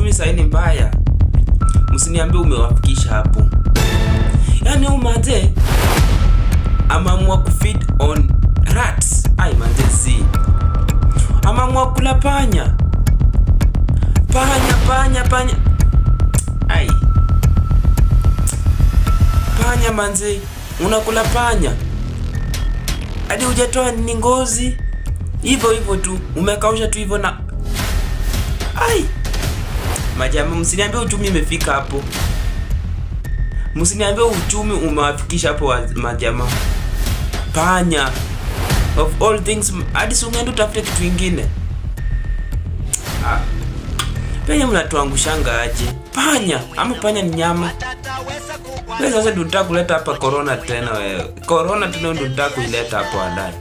Uchumi sahii ni mbaya. Msiniambie umewafikisha hapo. Yaani huyu manze ameamua kufeed on rats. Ai manze zi. Ameamua kula panya. Panya, panya, panya. Ai. Panya manze, unakula panya. Hadi hujatoa ni ngozi. Hivyo hivyo tu, umekausha tu hivyo na ai. Majamaa, msiniambie uchumi imefika hapo. Msiniambie uchumi umewafikisha hapo majamaa. Panya of all things, hadi si ungeenda utafute kitu ingine. Ah. Penye mnatuangushanga aje? Panya ama panya ni nyama? Wewe sasa ndio unataka kuleta hapa corona tena wewe. Corona tena ndio unataka kuileta hapo baadaye.